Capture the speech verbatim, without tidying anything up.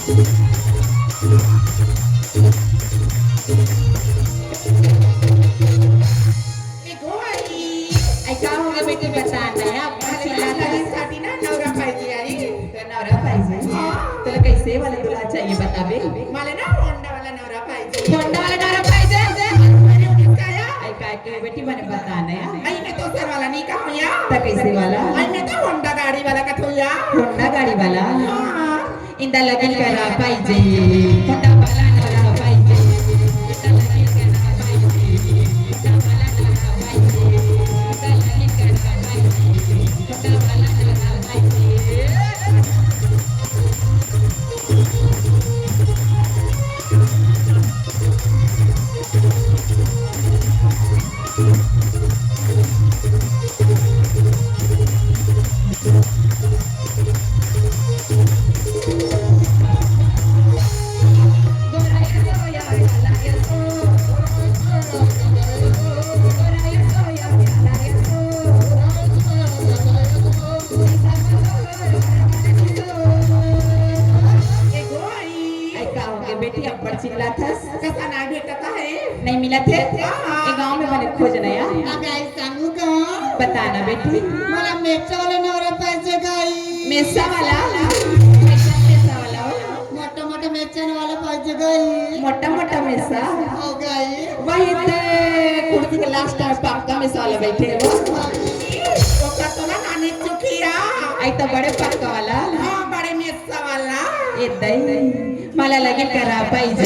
ए गोरी, ऐ का होगे बेटी, बता ना, अब अरे चिल्लात हस। शादी ना नौरा पाहिजे आई। तो नौरा पाहिजे? हाँ। तोला कैसे वाला दूल्हा चाहिए बताबे? मला ना होंडा वाला नौरा पाहिजे। होंडा वाला नौरा पाहिजे? अरे, किसका या? ऐ का के बेटी मने बता ना या। आई मैं तो सर वाला नहीं कहूँ या। तो कैसे वाला? आई मैं तो होंडा गाड़ी वाला का थो या। होंडा गाड़ी वाला? हाँ। इंदा लगिल करा पाहिजे, होंडा वाला नौरा पाहिजे। इंदा लगिल करा पाहिजे, होंडा वाला नौरा पाहिजे। इंदा लगिल करा पाहिजे, होंडा वाला नौरा पाहिजे। ए, का होगे बेटी, अब्बड़ चिल्लाथस? कसा ना भेटत हे? नहीं मिलत हे? हाँ। ए गांव में बने खोज नया। अब आई सांगू का? बता ना बेटी। मला मेचा वाला नौरा पाहिजे गाई। मेसा वाला? कैसा मेसा वाला हो? मोटा मोटा मेचन वाला पाहिजे गाई। मोटा मोटा मेसा? हो गाई। वही ते कुर्सी के लास्ट टाइम पक्का मेसा वाला बैठे हो। ओका तो ना नानी चुकिया। आई तो बड़े पक्का वाला। हाँ, बड़े मेसा वाला। ए दई, मला लगे करा पाहिजे।